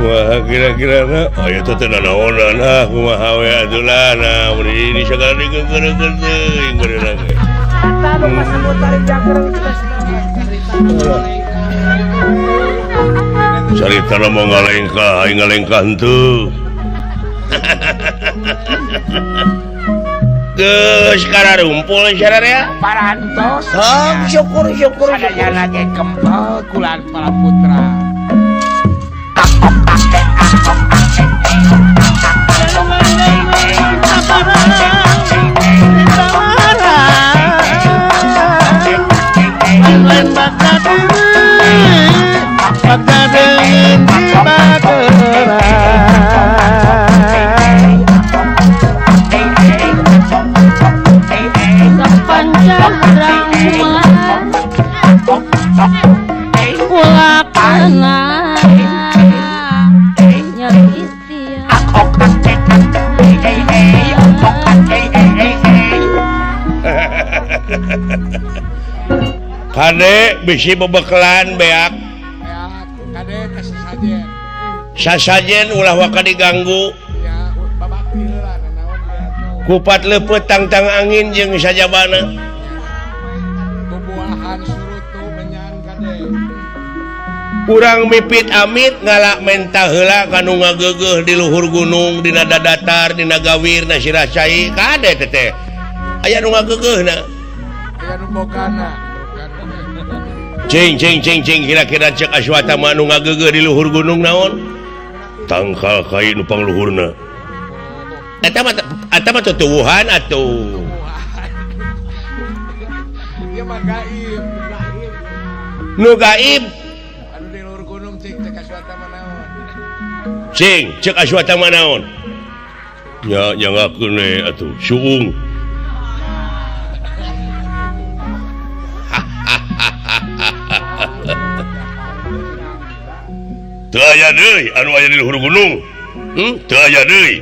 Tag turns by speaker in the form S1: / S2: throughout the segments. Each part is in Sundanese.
S1: Kumaha kira-kira na? Oh itu teh nanaonan ah kumaha we atuh lah nah mun ini sagala digeungkeureukeun teuing beureunan ge. Carita na mau ngalengkah, aing ngalengkah henteu. Geus kararumpul sararea.
S2: Parantos.
S1: Hong syukur syukur.
S2: Sadayana ge kempel kulan para putra.
S1: Kade bisi bebekelan beak. Sasajen ulah waka diganggu. Kupat leupeut tangtang angin jeung sajabana. Urang mipit amit ngalak menta heula kanu ngageugeuh di luhur gunung dina dadatar dina gawir na sirah cai kade teteh. Aya nu ngageugeuhna.
S2: Aya nu bogana.
S1: Cing cing cing cing kira-kira cek Aswatama nu ngageugeuh di luhur gunung naon? Tangkal kai nu pangluhurna. Eta mah eta mah tutuwuhan atuh.
S2: Ieu mah gaib.
S1: Nu gaib
S2: anu di luhur gunung cing cek Aswatama naon?
S1: Cing cek Aswatama naon? Nya nyangakeun we atuh suung. Teu aya deui anu aya di luhur gunung. Teu aya deui.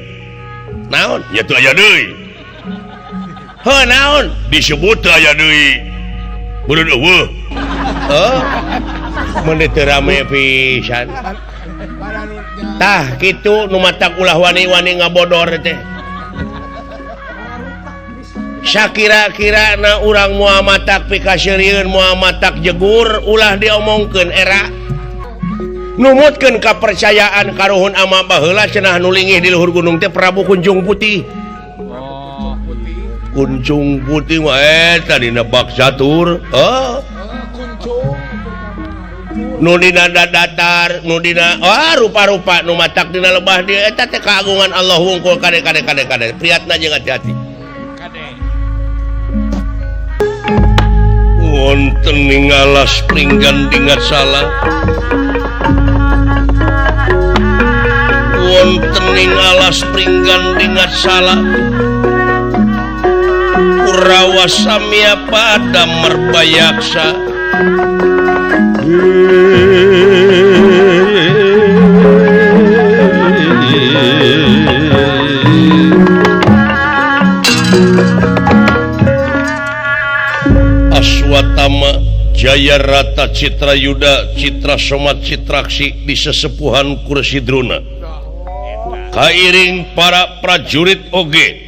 S1: Naon? Nya teu aya deui. Heuh naon? Disebut teu aya deui. Beureun eueuh. Heuh. Mun teu rame pisan. Tah kitu nu matak ulah wani-wani ngabodor teh. Sakira-kira na urang moal matak pikaseurieun moal matak jegur ulah diomongkeun era. Numutkeun kapercayaan karuhun ama baheula cenah nu lingih di luhur gunung teh Prabu Kuncung Putih.
S2: Oh,
S1: Kuncung Putih mah eta dina bak catur. Heuh.
S2: Kuncung.
S1: Nu dina datar, nu dina wah rupa-rupa nu matak dina lebah dieu eta teh kagungan Allah wungkul kade kade kade kade. Priatna jeung hati-hati.
S2: Kade.
S1: Wonten ing alas pringgan dingat salah. Wonten ing alas pringgan dingat salah. Kurawa samya pada merbayaksa. Aswatama Jaya Rata Citra Yuda Citra Soma Citraksi di sesepuhan kursi Drona. Kairing para prajurit oge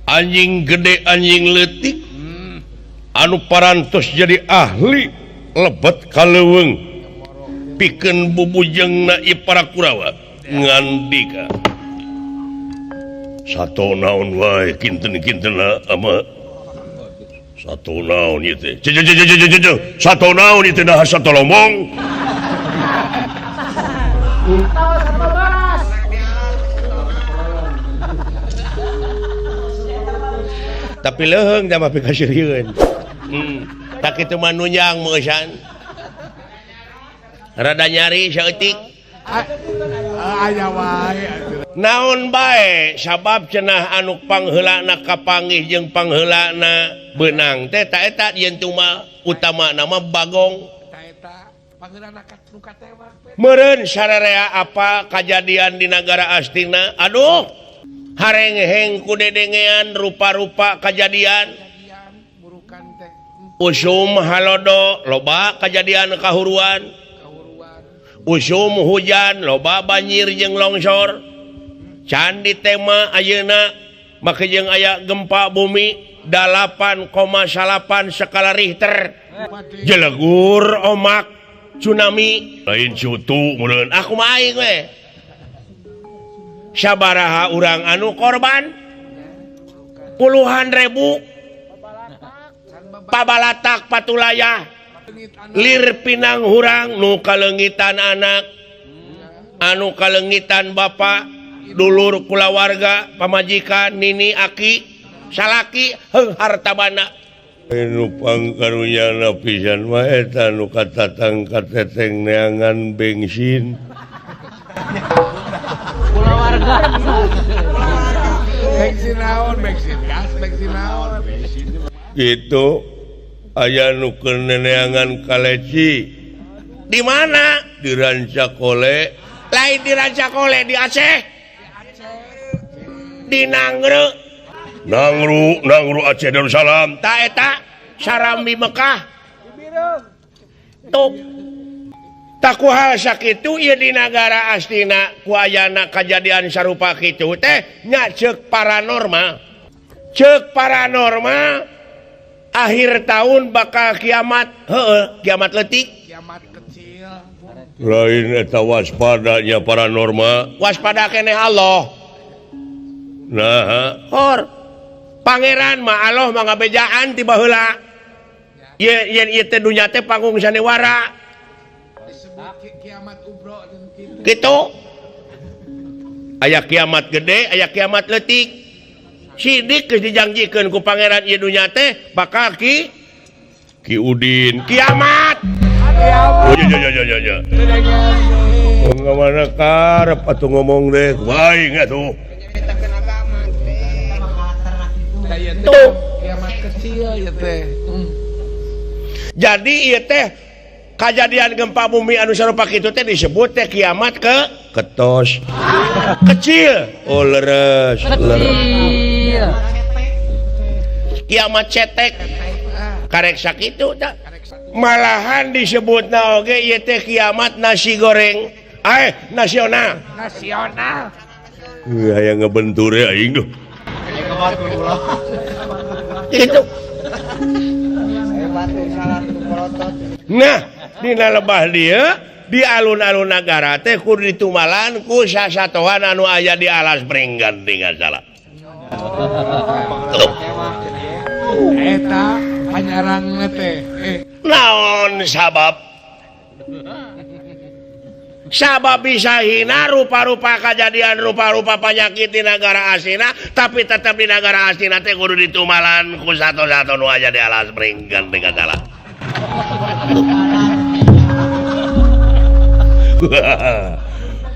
S1: anjing gede anjing leutik anu parantos jadi ahli lebet kaleuweung pikeun bubujengna ieu para Kurawa ngandika sato naon wae kinten-kintenna ama sato naon ieu teh sato naon ieu teh dah sato lomong. Tapi leuheung da mah pikaseurieun. Tak kitu mah nunjang meusan. Rada nyari saeutik.
S2: Aya wae atuh.
S1: Naon bae sabab cenah anu pangheulana kapanggih jeung pangheulana beunang teh ta eta yen tuma utamana mah Bagong.
S2: Ta eta pangheulana nu katewak.
S1: Meureun sararea apa kajadian di nagara Astina? Aduh. Harengheng ku dedengean rupa-rupa kajadian. Usum halodo loba kajadian kahuruan. Usum hujan loba banjir jeung longsor. Candi tema ayeuna make jeung aya gempa bumi 8,8 skala Richter. Jelegur omak tsunami lain cutu meureun aku mah aing we. Sabaraha urang anu korban? Puluhan ribu. Pabalatak patulayah lir pinang hurang nu kaleungitan anak anu kaleungitan bapak dulur kulawarga pamajikan nini aki salaki heung harta bana nu pangkarunyana pisan mah eta nu katatang kateteng neangan bensin
S3: kulawarga
S2: bensin naon bensin gas bensin naon
S1: gitu aya nu keur neneangan kaleci di mana di Rancakole lain di Rancakole di Aceh di Nangru Nangru Nangru Aceh Darussalam ta eta Sarambi Mekah tuh taku hal sakitu ieu di nagara astina ku ayana kajadian sarupa kitu teh nya ceuk paranormal akhir tahun bakal kiamat heeh kiamat leutik
S2: kiamat kecil
S1: lain eta waspadanya paranormal waspada keneh Allah nah hor pangeran mah Allah mah ngabejaan ti baheula ye yen ieu teh dunya teh panggung sanewara
S2: disebut kiamat kubro
S1: kitu aya kiamat gede aya kiamat leutik sidik geus dijanjikeun ku pangeran ieu dunya teh bakal ki Ki Udin kiamat. Oh ya ya ya ya. Mana karep atuh ngomong deh aing atuh. Tuh
S2: kiamat kecil ieu teh.
S1: Jadi ieu teh kajadian gempa bumi anu sarupa kitu teh disebut teh kiamat ke ketos kecil. Oh leres leres. Kiamat cetek karek sakitu tah. Malahan disebutna oge ieu teh kiamat nasi goreng nasional
S2: nasional.
S1: Hayang ngebentur aing duh. Itu. Nah, dina lebah dieu di alun-alun nagara teh kudu ditumalan ku sasatohan anu aya di alas Pringgan tinggal salah.
S2: Eta panyarangna teh.
S1: Naon sabab? Sabab bisa hina rupa-rupa kejadian rupa-rupa penyakit di nagara asina tapi tetap di nagara asina teh kudu ditumalan ku satu-satu nu aya di alas Pringgan tinggal salah.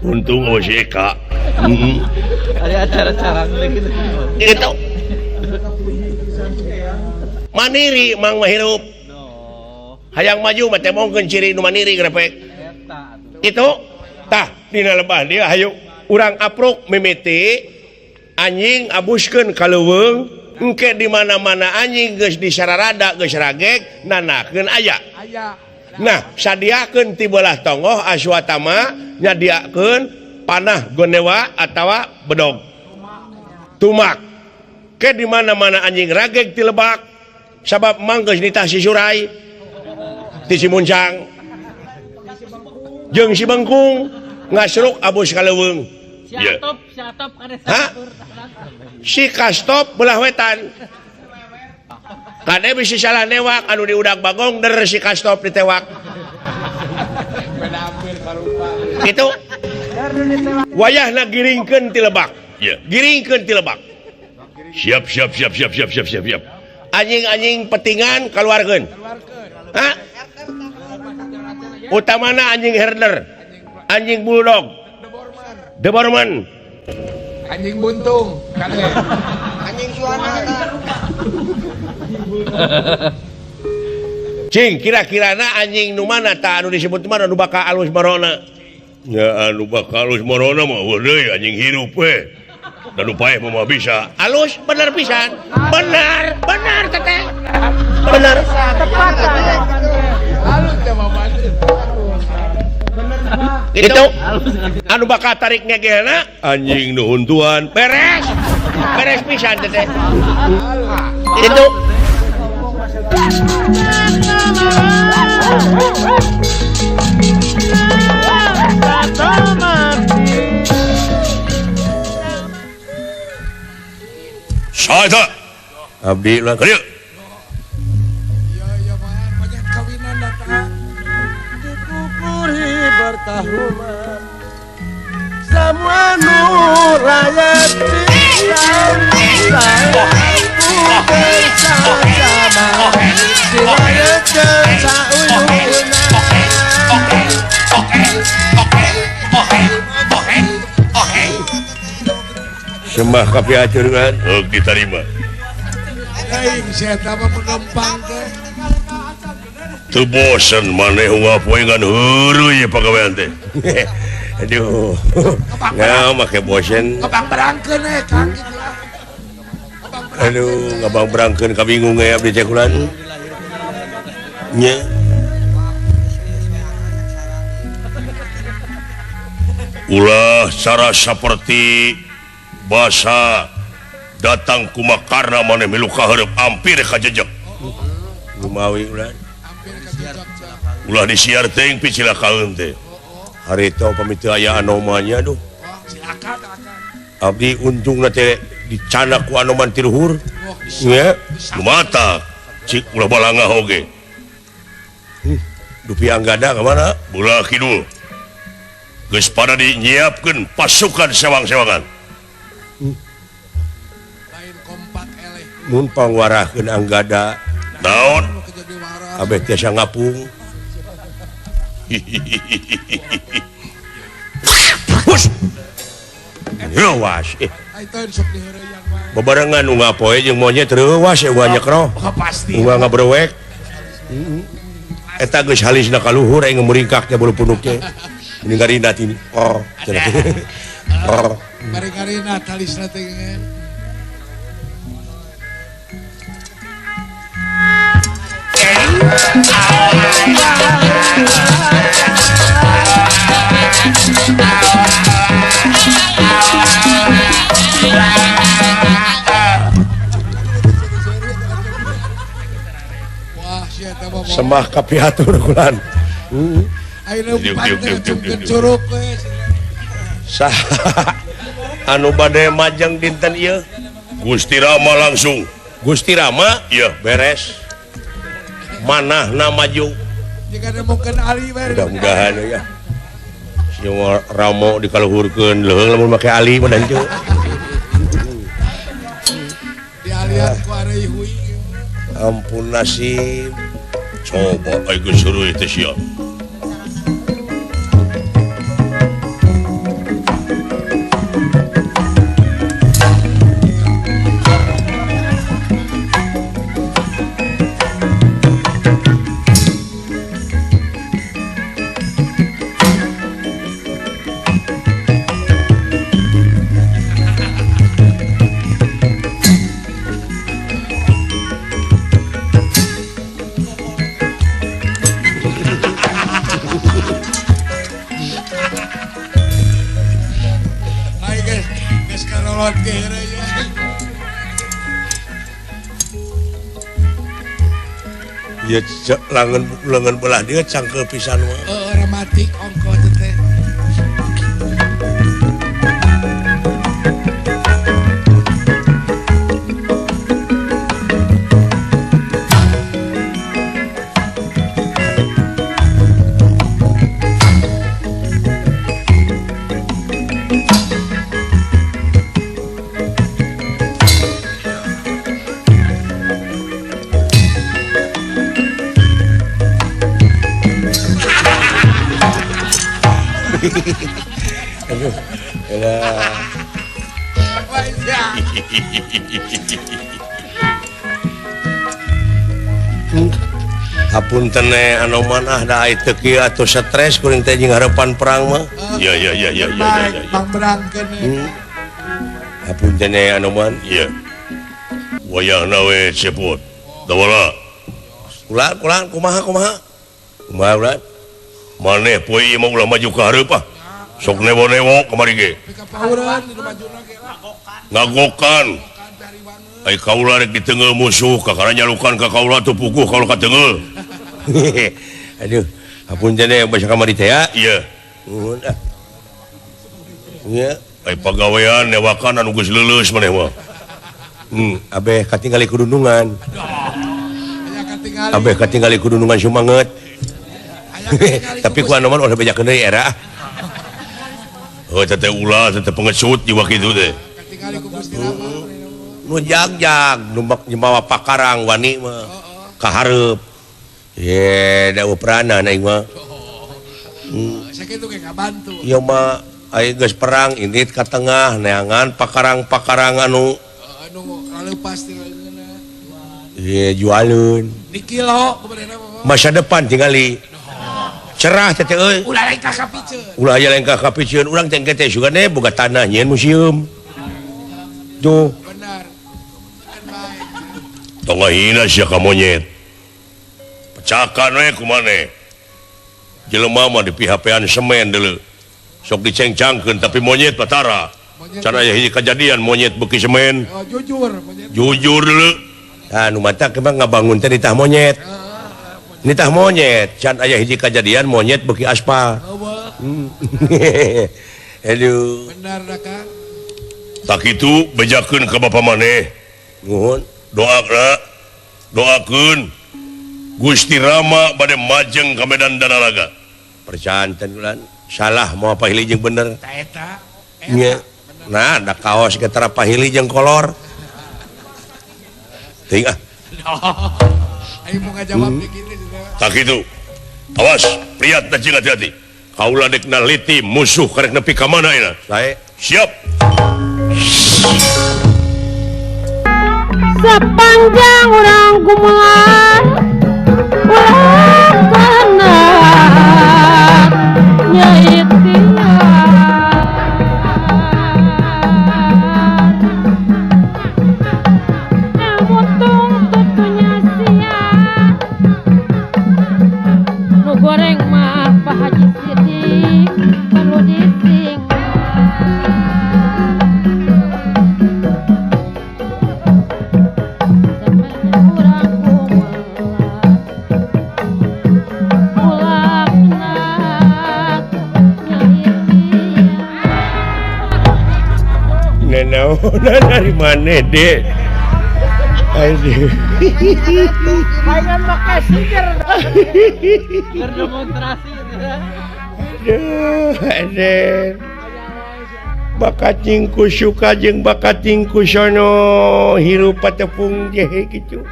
S1: Untung OJK.
S3: Ada acara-acara gitu.
S1: Itu. Mandiri mang mah hirup. Hayang maju mah teh mongkeun ciri nu mandiri grepek. Itu tah dina lebah dia hayu urang apruk mimiti anjing abuskeun ka leuweung engke di mana-mana anjing geus disararada geus rageg nanakeun aya. Nah, sadiakeun ti belah tonggoh Aswatama nyadiakeun panah gonewa atawa bedog. Tumak. Ke di mana-mana anjing rageg ti lebak sabab mang geus nitah si Surai ti si Muncang jeung si Bengkung ngasruk abus ka leuweung.
S3: Si Atop, si Atop kade.
S1: Hah? Si Kastop belah wetan. Kade bisi salah newak anu diudak bagong der si Kastop ditewak. Itu wayahna giringkeun ti lebak. Giringkeun ti lebak. Siap siap siap siap siap siap siap siap. Anjing-anjing petingan kaluarkeun. Hah? Utamana anjing herder, anjing bulldog, Doberman,
S2: anjing buntung, anjing suana.
S1: Cing kira-kirana anjing nu mana ta anu disebut mah anu bakal alus marona? Ya anu bakal alus marona mah eueuh deui anjing hirup we. Dan nu paeh mah bisa. Alus bener pisan. Bener, bener teteh. Bener.
S3: Tepat.
S2: Alus jawaban. Bener mah.
S1: Gitu. Anu bakal tarik ngegelna anjing nuhun tuan. Beres. Beres pisan teh. Gitu. Saha abdi lah kieu.
S2: Iya mah banyak kawinan datang.
S4: Dipupuri bertahuman semua nurayat bersama-sama
S1: Sembah kapihaturkeun heug diterima.
S2: Aing sia eta mah penempang teh.
S1: Teu bosen maneh unggal poe ngan heureuy pagawean teh. Aduh. Nah, make bosen.
S2: Ngabang berangkeun eh Kang kitu ah.
S1: Aduh, ngabang berangkeun kabingung we abdi teh kulan. Nya. Ulah cara seperti basa datang kumakarna maneh milu kahareup ampir kajejek. Lumawi ulah. Ulah disiar teuing picilakaeun teh. Harita pamit teu aya anomanya aduh. Abdi untungna teh dicanak ku anoman ti luhur. Nya, lumata cik ulah balangah oge. Dupi Anggada ka mana? Belah kidul. Geus pada dinyiapkeun pasukan sewang-sewangan.
S2: Lain kompak eleh.
S1: Mun pangwarahkeun Anggada. Naon? Abeh tiasa ngapung. Hus. Reuwas. Bebarengan unggal poe jeung monyet reuwas unggal nyekroh.
S2: Pasti.
S1: Unggal ngabrewek. Eta geus halisna ka luhur aing muringkak teh bulu punuk teh. Mending garina tini. Oh, cenah. Oh.
S2: Bari garina talisna teh. Wah, sia eta mah.
S1: Sembah kapihatur kulan. Anu bade majeng dinten ieu Gusti Rama langsung. Gusti Rama ieu beres. Manahna maju. Mudah-mudahan ya. Si Rama dikaluhurkeun leuheung lamun make ali mah henteu.
S2: Dialian ku areuy hui.
S1: Ampun nasib. Coba aing geus heureui teh sia. Ya lengan lengan belah dia cangke pisan mah.
S2: Rematik ongko teh.
S1: Aduh, elah. Hapunten anoman ah da ai teu kieu atuh stres kuring teh jeung harapan perang mah. Ya ya ya ya ya ya.
S2: Pangberangkeun.
S1: Hapunten anoman. Iya. Wayahna we cepot. Dawala. Ulah kumaha kumaha. Kumaha ulah? Maneh poe ieu mah ulah maju ka hareup ah. Sok newo-newo kamari ge. Ngagokan. Ai kaula rek diteunggeul musuh kakara nyalukan ka kaula teu puguh kaula kateunggeul.
S4: Aduh, hapunten teh basa kamari teh ya.
S1: Iya.
S4: Nuhun ah. Nya,
S1: ai pagawean newakan anu geus leuleus maneh mah.
S4: Abeh katingali kudunungan. Abeh katingali kudunungan sumanget. Tapi ku anu mah ulah bejakeun deui era.
S1: Heuh teh ulah teh pengecut jiwa kitu teh.
S4: Nu jagjag nu mawa pakarang wani mah ka hareup. Ye da peranan aing mah.
S2: Sakitu ge ngabantu.
S4: Ieu mah aing geus perang indit ka tengah neangan pakarang-pakarang anu
S2: anu leupas ti leungeunna.
S4: Ye jualeun.
S2: Di kilo kumaha mah.
S4: Masa depan tingali. Cerah teh euy.
S2: Ulah lengkah ka piceun.
S4: Ulah aya lengkah ka piceun urang teh engke teh sugane boga tanah nyieun museum. Tuh.
S2: Benar.
S1: Tong ngahina sia ka monyet. Pecakan we ku maneh. Jelema mah dipihapean semen deuleu. Sok dicengcangkeun tapi monyet batara. Can aya hiji kajadian monyet beuki semen.
S2: Oh, jujur monyet.
S1: Jujur deuleu.
S4: Tah nu matak emang ngabangun teh ditah monyet. Nitah monyet, can aya hiji kajadian monyet beuki aspal. Aduh.
S2: Benar dah Kang.
S1: Tak kitu bejakeun ka bapa maneh.
S4: Nuhun.
S1: Doakna, doakeun Gusti Rama bade majeng ka medan Danaraga.
S4: Percanten ulan salah moal pahili jeung bener.
S2: Ta eta.
S4: Nya. Nah, da kaos ge tara pahili jeung kolor. Teuing ah.
S2: Ayo mau ngajawab kitu.
S1: Tak kitu. Awas, priat da jeung hati-hati. Kaula dek naliti musuh karek nepi ka mana ayeuna.
S4: Sae.
S1: Siap.
S5: Sepanjang urang gumelar urang tenang nya ikhtiar ilmu tuntut punya sia nu goreng mah Pak Haji Sidik perlu disinggung.
S4: Nenaonan dari mana dek? Aduh.
S3: Mainan makasih berdemonstrasi.
S4: Aduh, aduh. Bakat jingku suka jeung bakat jingku sono hirup patepung jehe kitu.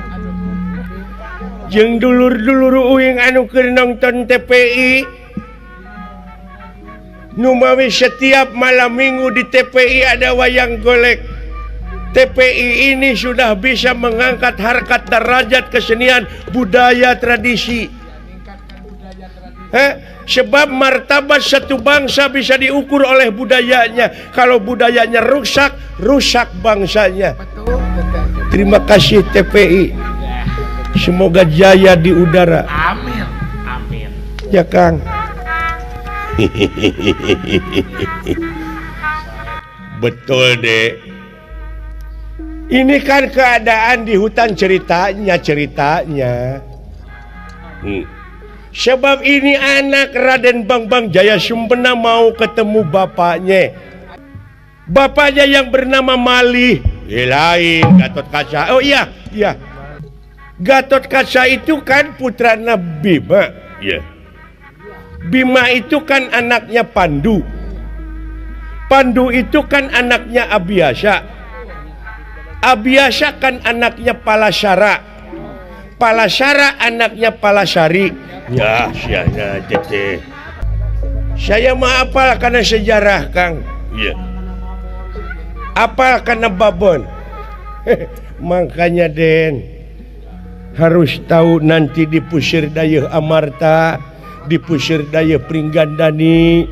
S4: Jeung dulur-dulur uing anu keur nonton TPI. Numawi setiap malam minggu di TPI ada wayang golek. TPI ini sudah bisa mengangkat harkat derajat kesenian budaya tradisi. Sebab martabat satu bangsa bisa diukur oleh budayanya. Kalau budayanya rusak, rusak bangsanya. Terima kasih TPI. Semoga jaya di udara.
S2: Amin. Amin.
S4: Ya Kang. Betul dek. Ini kan keadaan di hutan ceritanya. Sebab ini anak Raden Bangbang Jaya Sumpena mau ketemu bapaknya. Bapaknya yang bernama Malih. Lain Gatot Kaca. Oh iya, iya. Gatot Kaca itu kan putra Bima.
S1: Iya.
S4: Bima itu kan anaknya Pandu. Pandu itu kan anaknya Abiyasa. Abiyasa kan anaknya Palasara. Palasara anaknya Palasari. Ya, sianya tete. Saya mah apal karena sejarah, Kang.
S1: Iya.
S4: Apal karena babon. Makanya Den harus tahu nanti di Pusir Dayeuh Amarta, di Pusir Dayeuh Pringgandani,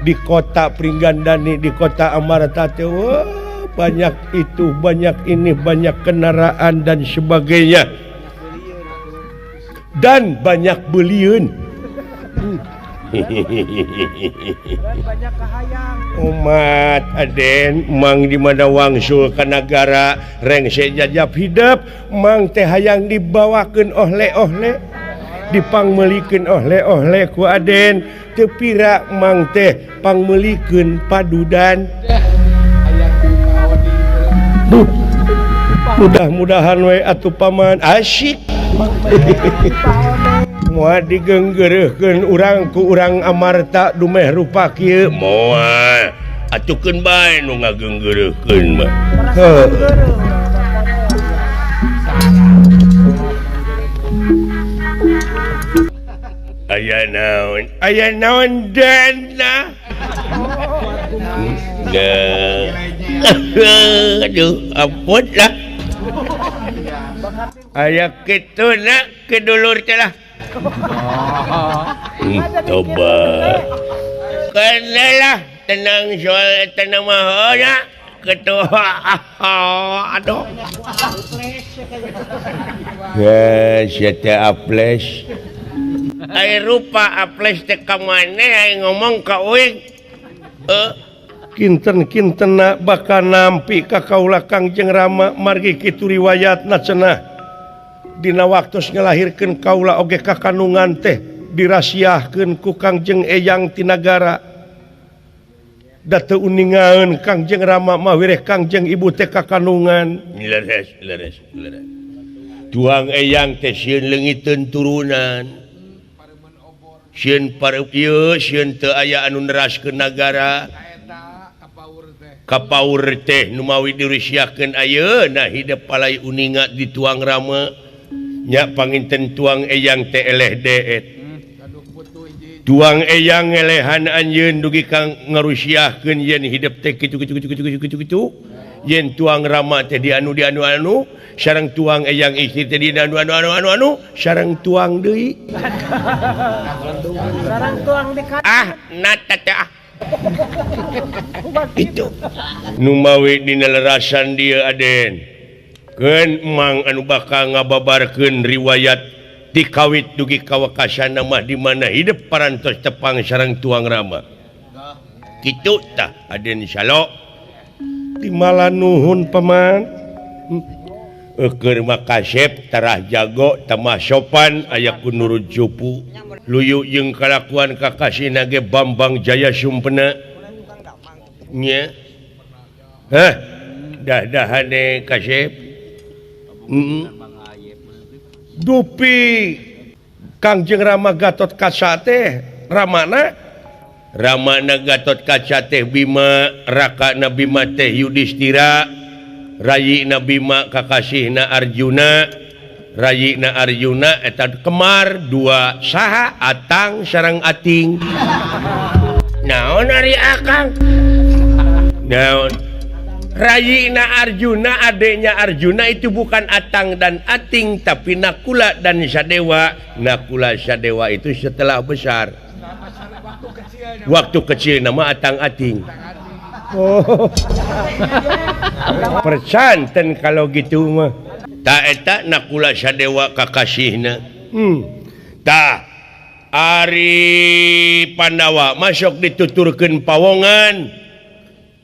S4: di kota Pringgandani, di kota Amarta teh, wah, banyak itu, banyak ini, banyak kendaraan dan sebagainya. Dan banyak beliun. Umat Aden Mang di mana wangsul ka nagara rengse jajap hidep Mang teh hayang dibawakeun ohle-ohle dipangmeulikeun ohle-ohle ku Aden teu pira Mang teh pangmeulikeun padudan. Duh, mudah-mudahan we atuh paman asyik. Moal digeunggeureuhkeun urang ku urang Amarta dumeh rupa kieu moal atukeun bae nu ngageunggeureuhkeun mah. Heuh. Aya naon? Aya naon dana? Aduh, ampun lah. Aya kitu na ke dulur teh lah. Coba. Kenalah tenang soal tenang mah ya. Ketua. Aduh. Ya, sia teh aples. Ai rupa aples teh ka maneh ai ngomong ka uing. Kinten-kintena bakal nampi ka kaula Kangjeng Rama margi kitu riwayatna cenah. Dina waktos ngalahirkeun kaula oge ka kandungan teh dirasiahkeun ku Kangjeng Eyang Tinagara. Da teu uningaeun Kangjeng Rama mah wireh Kangjeng Ibu teh ka kandungan.
S1: Leres leres leres. Tuang Eyang teh sieun leungiteun turunan. Sieun pareup ieu sieun teu aya anu neraskeun nagara. Kapaur teh nu mawi dirisiahkeun ayeuna hidep palai uninga di Tuang Rama. Nya panginten Tuang Eyang teh eleh deet. Tuang Eyang ngelehan anjeun dugi ka ngarusiahkeun yen hidep teh kitu kitu kitu kitu kitu kitu. Yen Tuang Rama teh dianu dianu anu sareng Tuang Eyang istri teh dianu anu anu anu anu sareng tuang deui.
S3: Sareng tuang deui.
S1: Ah, nata teh ah. Itu numawi dina lerasan dia Aden. Keun Mang anu bakal ngababarkeun riwayat ti kawit dugi ka wekasanna mah di mana hidep parantos tepang sareng Tuang Rama. Kitu tah Aden Salo.
S4: Timala nuhun paman.
S1: Eukeun mah kasep tarah jago tamah sopan aya ku nurut cupu. Luyu jeung kalakuan kakasihna ge Bambang Jaya Sumpena. Nya. Hah, dah-dahane kasep.
S4: Dupi Kangjeng Rama Gatot Kaca teh Ramana
S1: Ramana Gatot Kaca teh Bima, rakana Bima teh Yudhistira, rayina Bima kakasihna Arjuna, rayina Arjuna eta kemar dua saha Atang sareng Ating. Naon ari Akang? Naon? Rayina Arjuna, adeknya Arjuna itu bukan Atang dan Ating tapi Nakula dan Sadewa. Nakula Sadewa itu setelah besar. Waktu kecil nama Atang Ating.
S4: Oh. Percanten kalau gitu mah.
S1: Ta eta Nakula Sadewa kakasihna. Tah ari Pandawa masuk dituturkeun pawongan.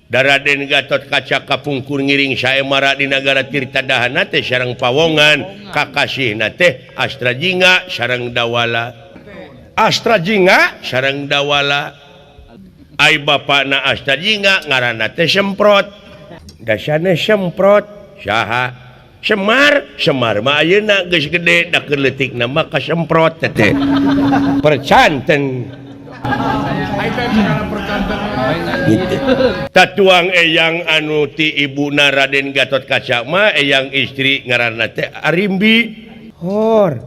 S1: Daraden Gatot Kaca kapungkur ngiring saemara di nagara Tirta Dahana teh sareng pawongan kakasihna teh Astra Jingga sareng Dawala.
S4: Astra Jingga
S1: sareng Dawala. Ai bapana Astra Jingga ngaranna teh Semprot. Dasana Semprot saha? Semar, Semar mah ayeuna geus gede da keur leutikna mah ka Semprot teh.
S4: Percanten.
S1: Tatuang Eyang anu ti ibuna Raden Gatot Kaca mah eyang istri ngaranna teh Arimbi.
S4: Hor.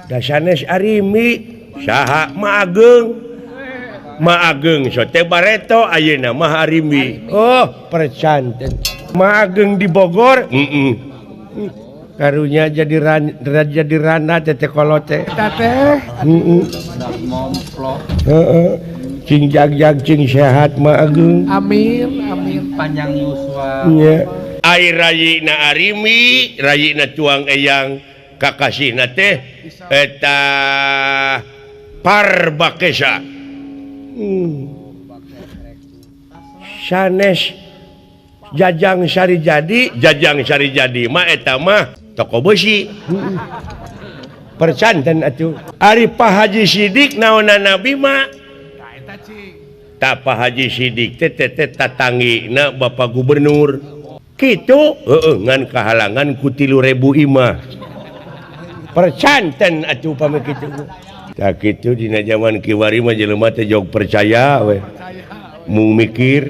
S4: Dasanes Arimbi
S1: saha? Ma Ageng. Ma Ageng sote bareto ayeuna mah Arimbi.
S4: Oh, percanten. Ma Ageng di Bogor. Karunya jadi jadi rana teh kolote.
S2: Teh.
S4: Heeh. Cing jag-jag cing sehat Ma Ageng.
S2: Amin, amin.
S6: Panjang yuswa.
S4: Nya.
S1: Ai rayina Arimi, rayina Tuang Eyang kakasihna teh eta
S4: Parbakesa. Sanes Jajang Sarijadi, Jajang Sarijadi mah eta mah toko besi. Percanten atuh. Ari Pak Haji Sidik naonana Bima? Tah Pak Haji Sidik teh teh tatangina Bapak Gubernur. Kitu heueuh ngan kahalangan ku 3.000 imah. Percanten atuh pami kitu. Tah kitu dina zaman kiwari mah jelema teh jog percaya we. Mung mikir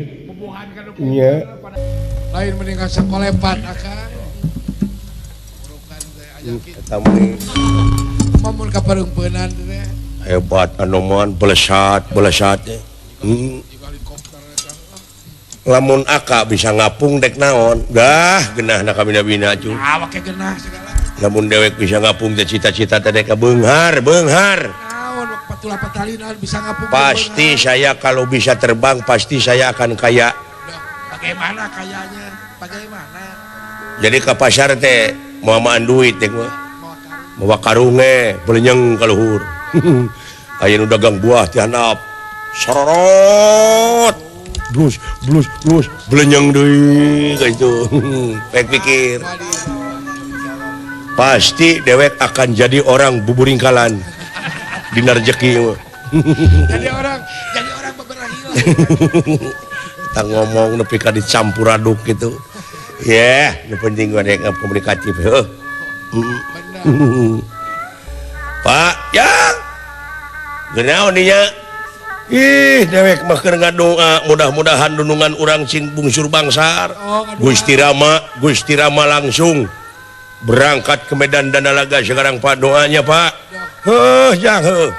S4: nya.
S2: Lain mending ka sakolepan akang.
S4: Eta mah
S2: mun ka pareumpeunnan teh.
S4: Hebat anoman belesat belesat teh. Lamun aka bisa ngapung dek naon? Dah genahna kabina-bina cu.
S2: Awake genah segala.
S4: Lamun dewek bisa ngapung teh cita-cita teh dek beunghar, beunghar.
S2: Naon patula patalina bisa ngapung.
S4: Pasti saya kalau bisa terbang pasti saya akan kaya.
S2: Bagaimana kayanya? Bagaimana?
S4: Jadi ke pasar teh moal duit teh mah. Mawa karunge belenyeng ka luhur. Aya nu dagang buah ti handap. Sororot. Blus blus blus belenyeng deui ka itu. Pek pikir. Pasti dewek akan jadi orang buburingkalan. Dina rejeki mah.
S2: Jadi orang beberahila.
S4: Tah ngomong nepi ka dicampur aduk gitu. Ya, nu penting gua dek komunikatif heuh. Pak, yang genaon dinya? Ih, dewek mah keur ngadoa mudah-mudahan dunungan urang sing bungsur bangsar. Gusti Rama langsung berangkat ke Medan Danalaga sekarang Pak, doanya Pak. Heuh, jang heuh.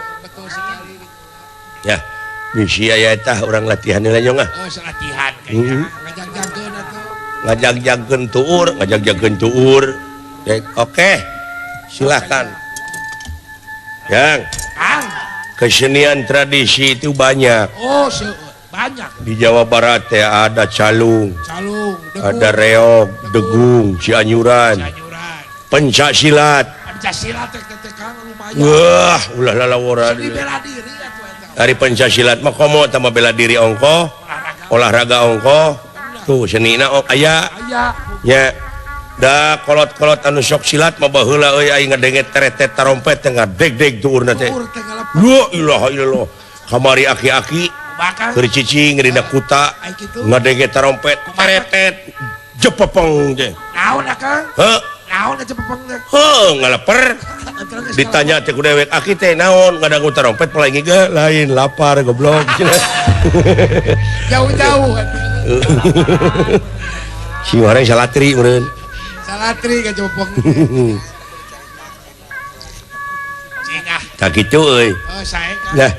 S4: Ya, misi aya eta urang latihan heula nyong ah.
S2: Oh, latihan kayaknya. Ngajag-jagkeun atuh.
S4: Ngajag-jagkeun tuur, ngajag-jagkeun tuur. Oke. Silahkan. Yang kesenian tradisi itu banyak.
S2: Oh, banyak.
S4: Di Jawa Barat ya ada calung,
S2: calung, degung,
S4: ada reog, degung, cianyuran, pencak silat.
S2: Pencak silat teh Kang lumayan.
S4: Wah, ulah lalaworan.
S2: Seni bela diri atuh eta.
S4: Ari pencak silat mah komo tambah bela diri ongkoh, olahraga ongkoh. Tuh senina aya. Nya. Da kolot-kolot anu sok silat mah baheula euy aing ngadenge teretet tarompet teh ngadeg-deg tuurna teh. La ilaha illallah. Kamari aki-aki keur cicing dina kuta ngadenge tarompet teretet jepepeng teh.
S2: Naon akang?
S4: Heuh.
S2: Naon jepepeng teh?
S4: Heuh, ngaleper. Ditanya teh ku dewek aki teh naon ngadangu tarompet paling ge lain lapar goblok.
S2: Jauh-jauh.
S4: Si orang salatri meureun.
S2: Salatri ka jepepeng. Cingah.
S4: Tah kitu euy.
S2: Oh, sae kan.
S4: Nah,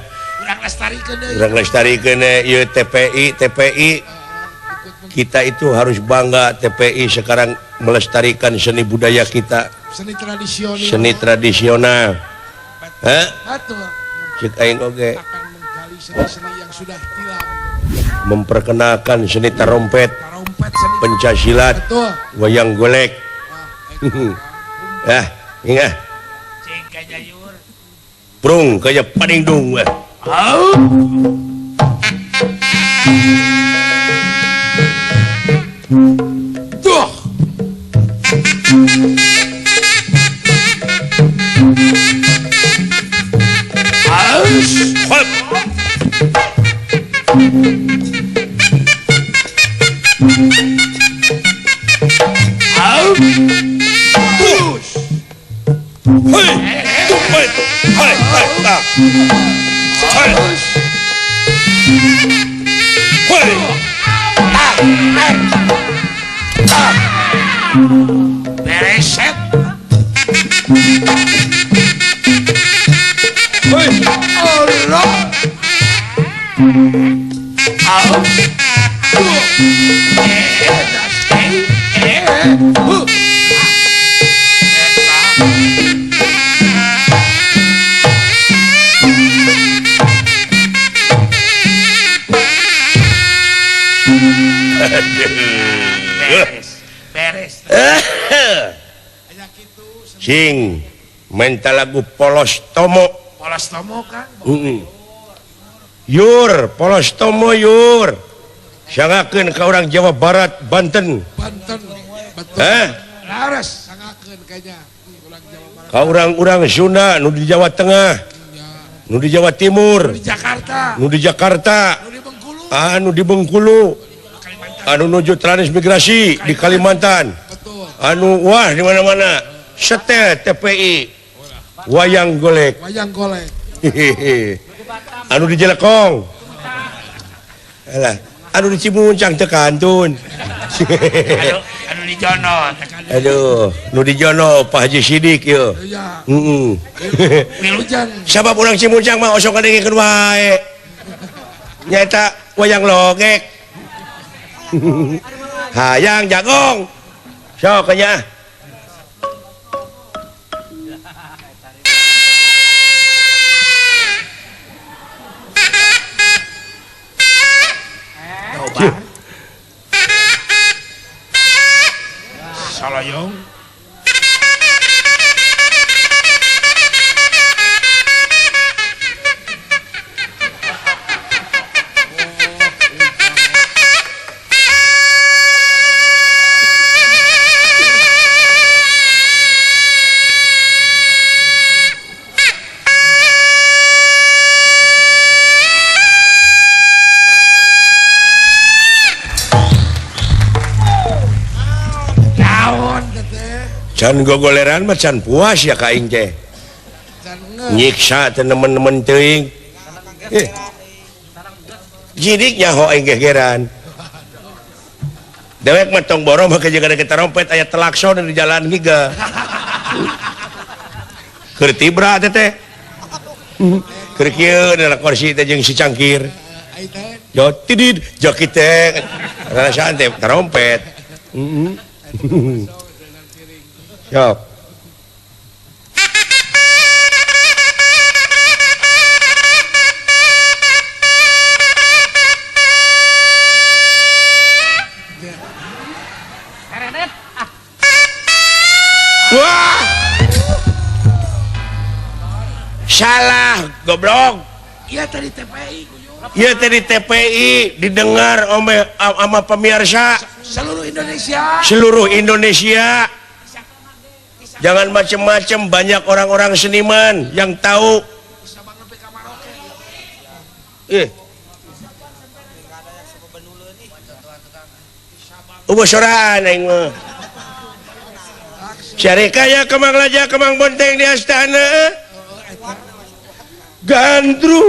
S2: urang lestarikeun deui.
S4: Urang lestarikeun ieu TPI, TPI. Kita itu harus bangga TPI sekarang melestarikan seni budaya kita.
S2: Seni tradisional.
S4: Seni tradisional. Hah?
S2: Betul.
S4: Cek aing oge.
S2: Akan menggali seni-seni yang sudah hilang.
S4: Memperkenalkan seni tarompet,
S2: seni
S4: pencak silat, wayang golek. Ah, ingat. Prung kaya paningdung.
S2: Duh.
S4: Hop. Hei, hei, hei, hei, hei, hei,
S2: bereset.
S4: Hei,
S2: Allah. Beres.
S4: Sing menta lagu polos tomo.
S2: Polostomo kan.
S4: Yur, Polostomo yur. Sangakeun ka urang Jawa Barat, Banten.
S2: Banten. Betul. Laras sangakeun kayaknya urang Jawa Barat.
S4: Ka urang-urang Sunda nu di Jawa Tengah. Nu di Jawa Timur,
S2: nu di Jakarta,
S4: nu di Jakarta,
S2: nu di Bengkulu,
S4: anu di Bengkulu, anu nuju transmigrasi di Kalimantan.
S2: Betul.
S4: Anu wah di mana-mana. Setel TPI. Wayang golek.
S2: Wayang golek.
S4: Anu di Jelekong. Alah, anu di Cimuncang teu kantun.
S6: Anu di Jono.
S4: Aduh, nu di Jono Pak Haji Sidik yeuh.
S2: Iya.
S4: Heeh. Sabab urang Cimuncang mah osok ngadengikeun wae. Nyaeta wayang logek. Hayang jagong. Sok nya.
S2: Salayong.
S4: Can gogoleran mah can puas ya ka aing teh. Nyiksa teh nemen-nemen teuing. Jidik nyaho aing gegeran. Dewek mah tong borong make jeung ada trompet aya telakson di jalan giga. Keur tibra teh teh. Keur kieu dina kursi teh jeung si cangkir. Jo tidid joki teh. Rasaan teh trompet. Siap. Wah. Salah, goblok.
S2: Iya tadi TPI.
S4: Iya tadi TPI didengar sama pemirsa
S2: seluruh Indonesia.
S4: Seluruh Indonesia. Jangan macem-macem, banyak orang-orang seniman yang tahu. Ubuh soraan aing mah. Syarika ya Kemang Raja Kemang Bonteng di astana. Gandrung.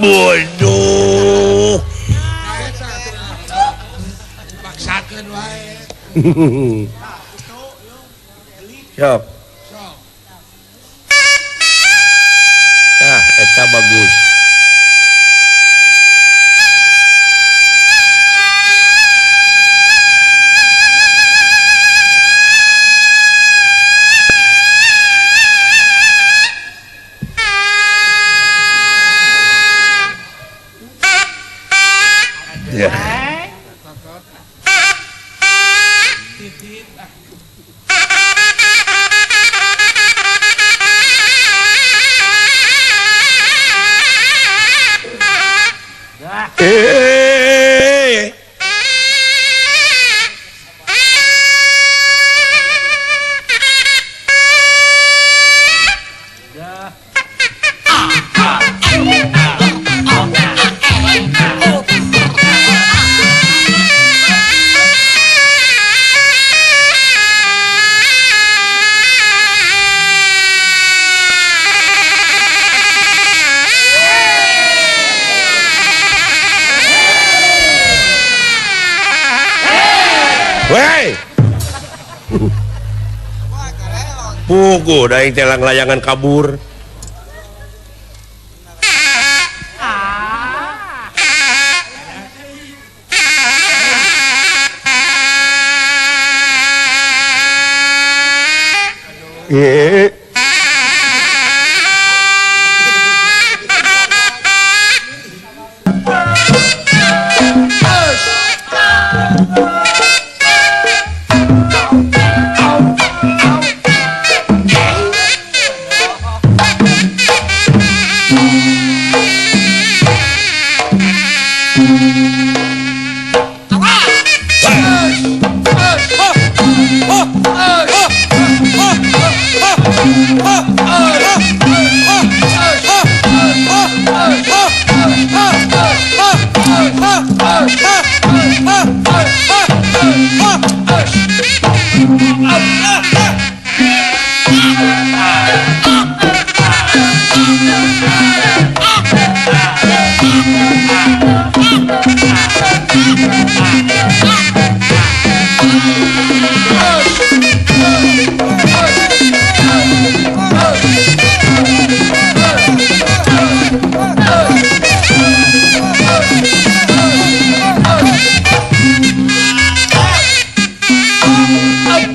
S4: Bodoh.
S2: Paksakeun wae.
S4: Siap. Ah, eta bagus. Ya. Puguh daing telang layangan kabur.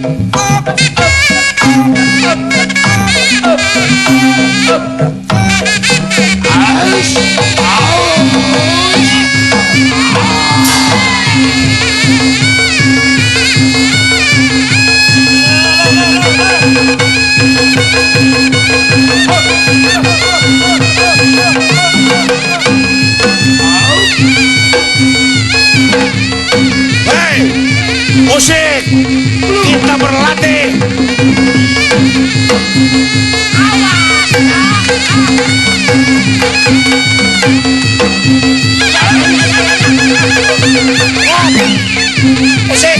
S4: Hey, musik, kita berlatih. Musik.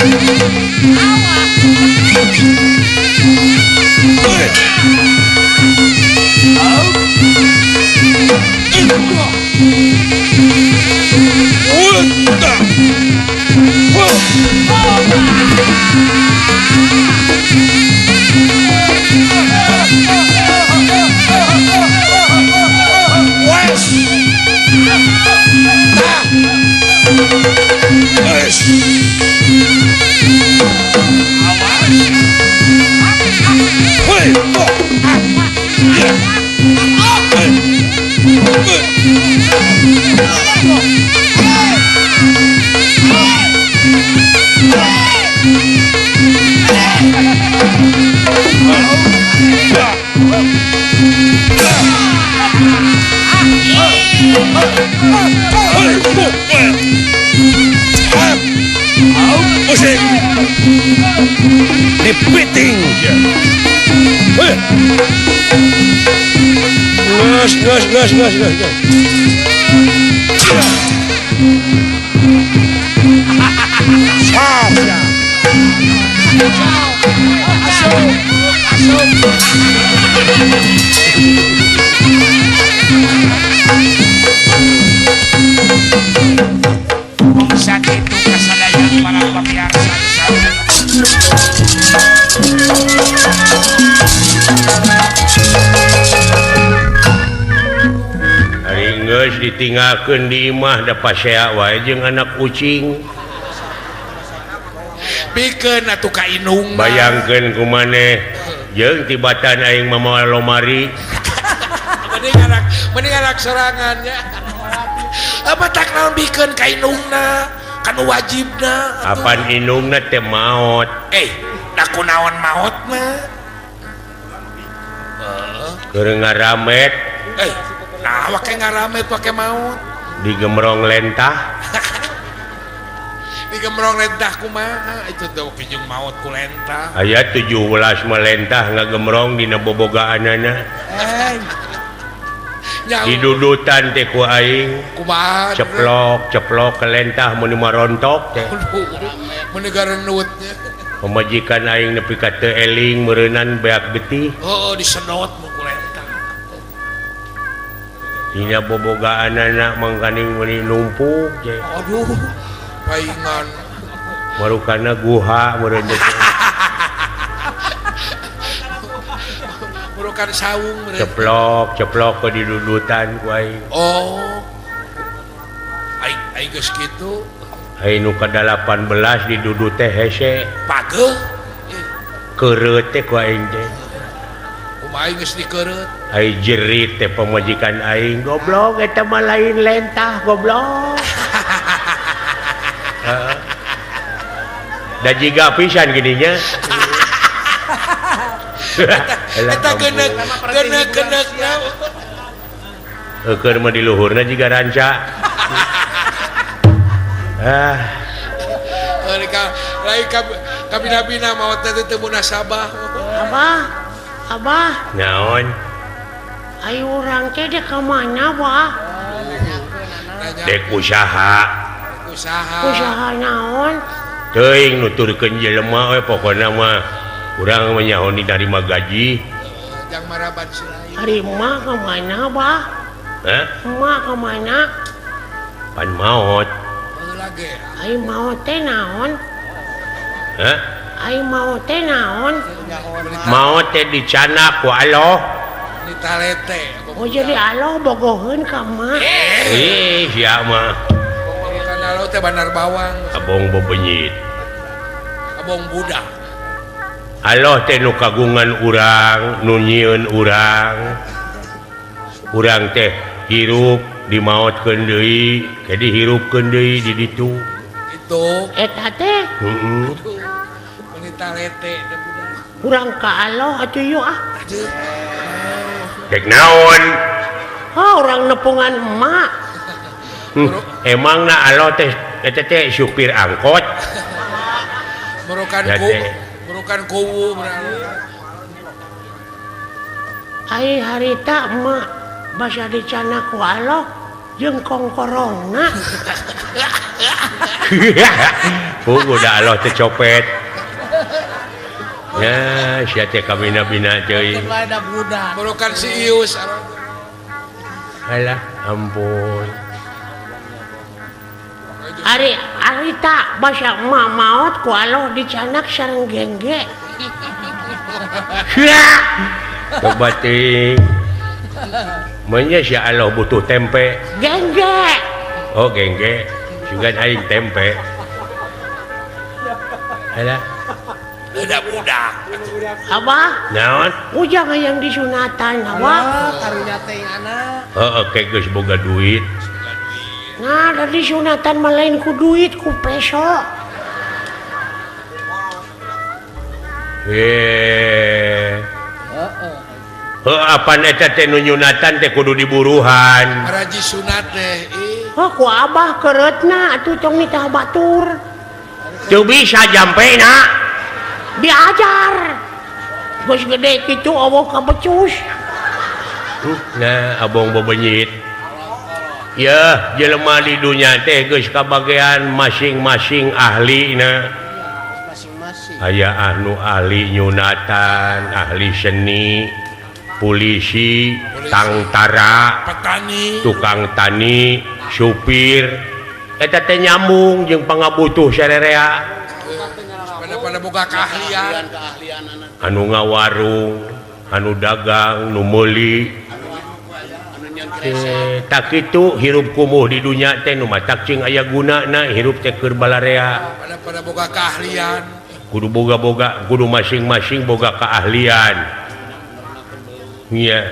S4: Musik dipiting. Gas gas gas gas gas.
S6: Sakitu kasalayan para pamirsa.
S4: Ari geus ditinggalkeun di imah da pasea wae jeung anak kucing.
S6: Pikeun atuh ka indung.
S4: Bayangkeun ku maneh jeung tibatan aing mamawa lomari.
S6: Mending anak sorangannya. Apa tak naon bikeun ka indungna? Kan wajibna.
S4: Apan indungna teh maot.
S6: Da kunaon maotna?
S4: Keur ngaramet.
S6: Nah wake ngaramet wake maot.
S4: Digemrong lentah.
S6: Digemrong lentah kumaha? Itu teh wake jeung maot ku lentah.
S4: Aya 17 mah lentah ngagemrong dina bobogaanana. Didudutan teh ku aing.
S6: Kumaha?
S4: Ceplok, ceplok ke lentah mun marontok teh.
S6: Mun gareunutnya.
S4: Pamajikan aing nepi ka teu eling meureunnan beak getih.
S6: Heuh, disedot mu ku lentah.
S4: Dina bobogaanana mangkaning meuni numpuk teh.
S6: Aduh, paingan.
S4: Marukana guha meureun teh.
S6: Bukan saung
S4: ceplok ceplok ke didudutan ku aing.
S6: Oh. Aing aing geus kitu.
S4: Aing nu ka-18 didudut teh hese.
S6: Pageuh.
S4: Keureut teh ku aing teh.
S6: Kumaha aing geus dikeureut?
S4: Aing jerit teh pamajikan aing, goblok eta mah lain lentah goblok. Heeh. Da jiga pisan gininya.
S6: Eta geuneuk geuneuk geuneuk
S4: Eukeun mah di luhurna jiga ranca. Ah.
S6: Lain kabina-bina maot teh teu munasabah.
S3: Abah, abah.
S4: Naon?
S3: Ayo urang teh dek ka mana, Bah?
S4: Dek usaha.
S6: Usaha.
S3: Usaha naon?
S4: Teuing nuturkeun jelema we pokona mah. Urang menyahoni narima gaji.
S6: Jang maraban selain.
S3: Ari emak ka mana, Bah?
S4: Hah?
S3: Emak ka mana?
S4: Pan maot.
S3: Ai maot teh naon?
S4: Hah?
S3: Ai maot teh naon?
S4: Maot teh dicanak ku Allah.
S6: Ditalete.
S3: Oh jadi Allah bogoheun ka emak.
S4: Ih, sia mah.
S6: Bukan Allah teh bandar bawang.
S4: Abong bebenyit.
S6: Abong budak.
S4: Allah teh nu kagungan urang, nu nyieun urang. Urang teh hirup dimaotkeun deui, ke dihirupkeun deui di ditu.
S6: Itu
S3: eta teh.
S4: Heeh.
S6: Wanita lete
S3: urang ka Allah atuh yeuh ah.
S4: Dek naon?
S3: Oh, urang nepungan emak.
S4: Emangna Allah teh eta teh supir angkot.
S6: Merukan ku merukan kuwu
S3: ai harita emak basa dicana ku Allah jeung kongkorongna.
S4: Puguh da Allah teh copet. Ya, sia teh kabina-bina teuing.
S6: Merukan si Ius.
S4: Alah, ampun.
S3: Ari harita basa emak maot ku Allah dicanak sareng gengge.
S4: Coba ting. Menya si Allah butuh tempe.
S3: Gengge.
S4: Oh, gengge. Sugan aing tempe. Alah.
S6: Budak-budak.
S3: Abah?
S4: Naon?
S3: Ujang hayang disunatan, abah.
S2: Karunya teh anak.
S4: Heeh, ke geus boga duit.
S3: Nah, dari sunatan mah lain ku duit, ku peso.
S4: Heeh. Apaan eta teh nu nyunatan teh kudu diburuhan.
S6: Raji sunat teh.
S3: Oh, ku abah keretna atuh tong nitah batur.
S4: Teu bisa jampena.
S3: Diajar. Geus gede kitu eueuh kabecus.
S4: Nah, abong bebenyit. Ya, jelema di dunya teh geus kabagean masing-masing ahlina.
S2: Masing-masing.
S4: Aya anu ahli nyunatan, ahli seni, polisi, tangtara,
S6: petani,
S4: tukang tani, supir. Eta teh nyambung jeung pangabutuh sarerea.
S6: Pada boga keahlian,
S4: anu ngawarung, anu dagang, nu meuli. Tak kitu hirup kumuh di dunya teh nu matak cing aya gunana hirup teh keur balarea.
S6: Pada boga keahlian.
S4: Kudu boga-boga, kudu masing-masing boga keahlian. Iya.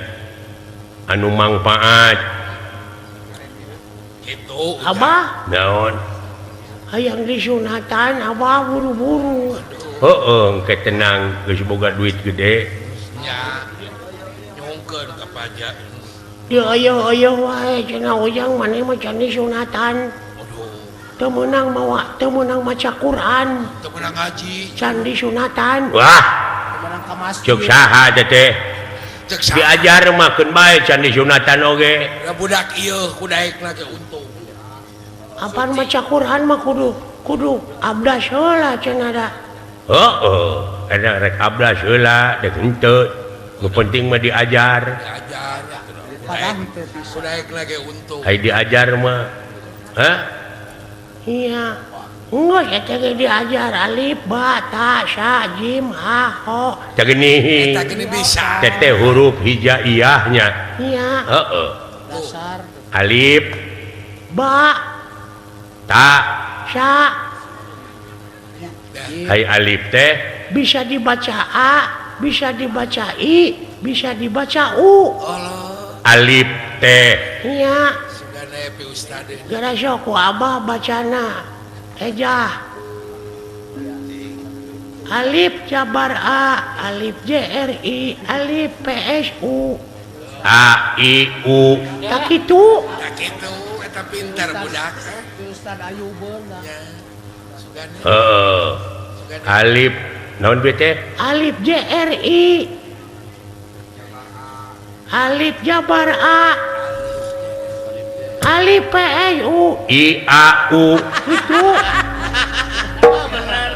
S4: Anu mangpaat.
S6: Kitu.
S3: Abah?
S4: Naon?
S3: Hayang disunatan abah buru-buru.
S4: Heeh, engke tenang geus boga duit gede.
S6: Nya. Nyungkeun ka pajak.
S3: Dia ayo-ayo wae cenah ujang maneh mah can disunatan. Teu meunang mawa, teu meunang maca Quran.
S6: Teu meunang ngaji.
S3: Can disunatan.
S4: Wah.
S2: Teu meunang ka masjid.
S4: Cek saha teh?
S6: Cek saha?
S4: Diajar mah keun bae can disunatan oge.
S6: Da budak ieu ku daekna ge untung.
S3: Apaan maca Quran mah kudu abdas heula cenah da.
S4: Heeh, eta rek abdas heula dek henteu. Nu penting mah diajar.
S6: Diajar. Ku daekna ge untung.
S4: Ai diajar mah. Hah?
S3: Iya. Enggeus eta ge diajar alif ba ta sa jim ha ho.
S4: Tah geuning.
S6: Eta geuning bisa.
S4: Teteh huruf hijaiyahnya.
S3: Iya.
S4: Heeh.
S2: Dasar.
S4: Alif
S3: ba
S4: ta
S3: sa.
S4: Hai alif teh
S3: bisa dibaca a, bisa dibaca i, bisa dibaca u.
S6: Allah.
S4: Alif teh.
S3: Iya.
S6: Sugana pi ustad.
S3: Gara sok ku abah bacana ejah. Alif jabar a, alif j r i, alif p s u.
S4: A i u.
S3: Tak kitu.
S6: Tak kitu eta pintar budak.
S2: Ustad Ayubeun.
S6: Ya. Sugana.
S4: Heeh. Alif naon bieu teh?
S3: Alif J R I. Alif jabar A. Alif P S U.
S4: I A U.
S3: Itu.
S6: Bener.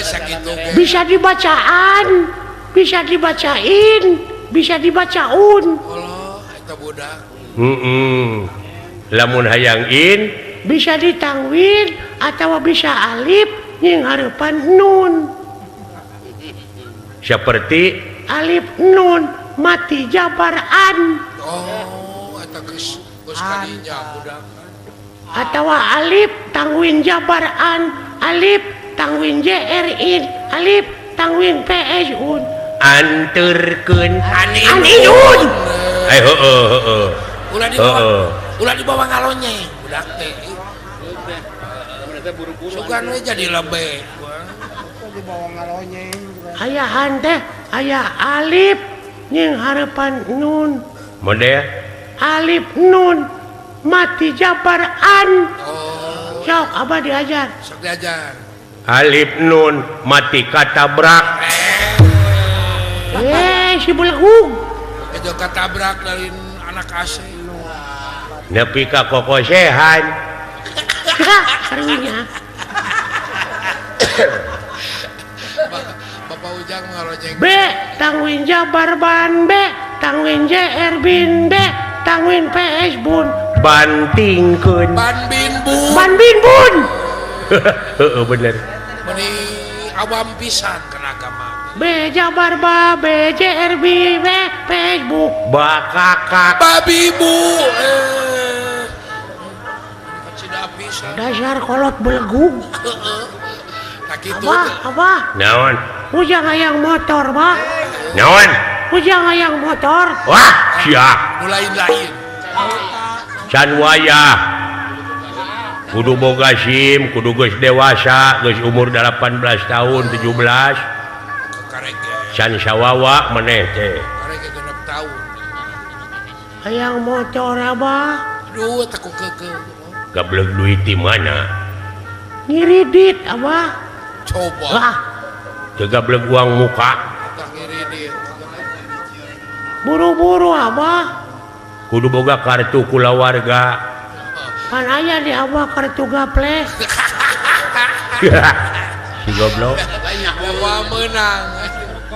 S6: Sakitu ge.
S3: Bisa dibacaan, bisa dibacain, bisa dibacaun.
S6: Allah, eta budak.
S4: Heeh. Lamun hayang in
S3: bisa ditangwin atau bisa alif yang harapan nun.
S4: Seperti
S3: alif nun mati jabar an.
S6: Oh, eta geus geus kadinya budak.
S3: Atau alif tangwin jabar an, alif tangwin jr in, alif tangwin PS un
S4: anterkeun
S3: an inun.
S4: Eh heeh heeh.
S6: Ulah dibawa. Ulah dibawa ngalonyeng budak teh. Sugan we jadi lebe.
S2: Dibawa ngalonyeng.
S3: Ayahan teh aya alif jeung harepan nun.
S4: Model
S3: alif nun mati jabar an.
S6: Oh.
S3: Sok abah diajar.
S6: Sok diajar.
S4: Alif nun mati katabrak.
S3: Si belegug.
S6: Itu katabrak dari anak AC.
S4: Nepi ka kokosehan.
S3: Karunya.
S6: Bapak Ujang ngalonyeng.
S3: B tangwin jabar ban B tangwin JR bin B tangwin PS bun.
S4: Bantingkeun.
S6: Ban bin bun.
S3: Ban bin bun.
S4: Heeh bener.
S6: Meni awam pisan kana agama.
S3: B jabar ba B JR B B Facebook.
S4: Bakakak.
S6: Babi bu.
S3: Dasar kolot belegug.
S6: Heeh. Tah kitu.
S3: Abah, abah.
S4: Naon?
S3: Ujang hayang motor, bah.
S4: Naon?
S3: Ujang hayang motor.
S4: Wah, sia.
S6: Nu lain-lain.
S4: Can wayah. Kudu boga SIM, kudu geus dewasa, geus umur 18 tahun, 17. Can sawawa maneh teh.
S6: Karege genep tahun.
S3: Hayang motor, abah.
S6: Aduh, teh ku keukeuh.
S4: Gablek duit di mana?
S3: Ngiridit, abah.
S6: Coba.
S3: Wah.
S4: Teu gablek uang muka.
S3: Buru-buru, abah.
S4: Kudu boga kartu kulawarga.
S3: Pan aya di abah kartu gaple.
S4: Si goblok.
S6: Bawa meunang.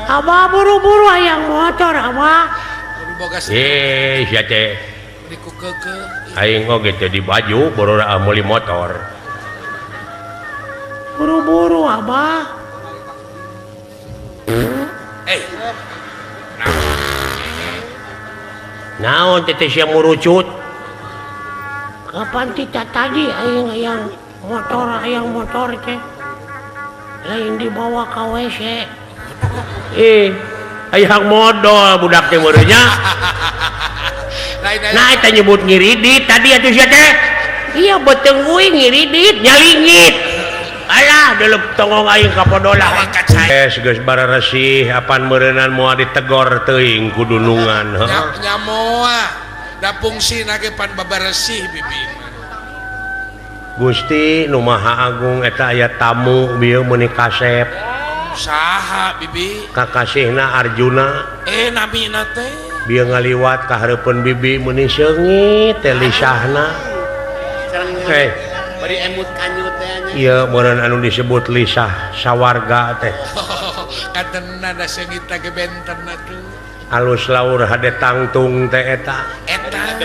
S3: Abah buru-buru hayang motor, abah.
S6: Kudu boga
S4: sia teh.
S6: Ku keukeuh.
S4: Aing oge teh di baju borora meuli motor.
S3: Buru-buru abah.
S4: Naon teh sia murucut?
S3: Kapan tita tadi aing hayang motor teh. Lain dibawa ka WC.
S4: Hayang modol budak teh meureun nya. Nah eta nyebut ngiridit tadi atuh sia teh. Iya beuteung uing ngiridit nyalingit. Alah delep tongong aing ka podolah. Geus bararesih apan meureunan moal ditegor teuing ku dunungan.
S6: Heeh. Nya moal. Da fungsina ge pan babaresih bibi.
S4: Gusti nu Maha Agung eta aya tamu bieu meuni kasep.
S6: Saha bibi?
S4: Kakasihna Arjuna.
S6: Namina teh.
S4: Bieu ngaliwat ka hareupeun bibi meuni seungit teh lisahna.
S7: Bari emut kanyut teh nya.
S4: Ieu meureun anu disebut lisah sawarga teh.
S6: Katenna da seungit ge benten atuh.
S4: Alus laur hade tangtung teh eta.
S6: Eta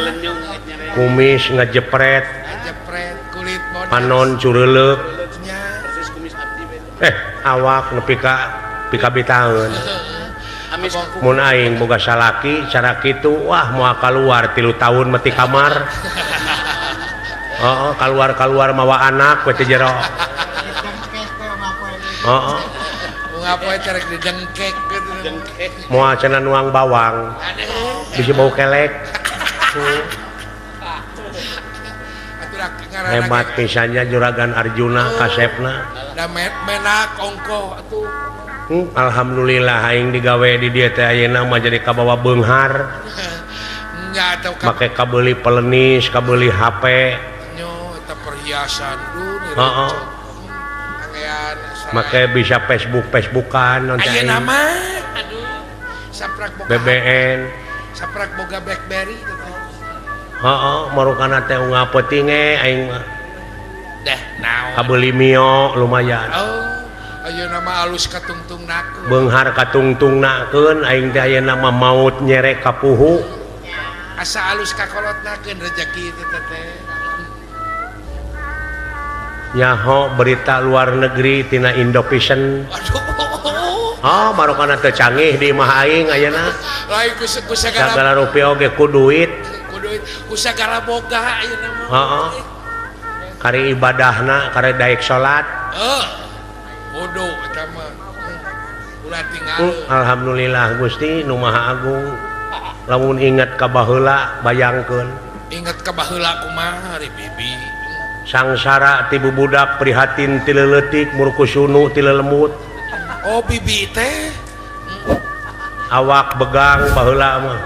S4: kumis ngejepret.
S6: Ngejepret kulit bodas.
S4: Panon cureuleuk.
S7: Persis kumis abdi we.
S4: Awak nepi ka pikabitaeun. Mun aing boga salaki cara kitu wah moal kaluar 3 tahun meti kamar. Heeh, kaluar-kaluar mawa anak we teh jero. Heeh.
S6: Ngapoe terek didengkek gitu.
S4: Moal cenah nuang bawang. Bisi bau kelek. Hebat pisannya juragan Arjuna kasepna.
S6: Da menak ongkoh atuh.
S4: Alhamdulillah aing digawe di dieu teh ayeuna mah jadi kabawa beunghar.
S6: Nya atuh
S4: make kabeuli pelenis, kabeuli HP.
S6: Nyo eta perhiasan duh.
S4: Heeh. Make bisa Facebook-Facebookan nanti
S6: ayeuna mah aduh saprak boga
S4: BBN
S6: saprak boga BlackBerry
S4: heeh marukana teh unggal peuting ge aing mah
S6: deh naon
S4: kabeuli mio lumayan.
S6: Oh ayeuna mah alus katungtungnakeun
S4: beunghar katungtungnakeun aing teh ayeuna mah maut nyere kapuhu
S6: asa alus kakolotnakeun rejeki teh teh.
S4: Nyaho berita luar negeri tina Indovision. Oh, marukana teu canggih di imah aing ayeuna.
S6: Lain ku sagala
S4: sagala rupiah oge ku duit.
S6: Ku duit, ku sagala boga ayeuna mah.
S4: Heeh. Kari ibadahna, kari daek salat.
S6: Heeh. Bodoh eta mah. Ulah tinggal.
S4: Alhamdulillah Gusti nu Maha Agung. Lamun ingat ka baheula bayangkeun.
S6: Ingat ka baheula kumaha ari bibi.
S4: Sangsara ti bubudak prihatin ti leuletik murkusunu ti lelemut.
S6: Oh bibi teh
S4: awak begang baheula mah.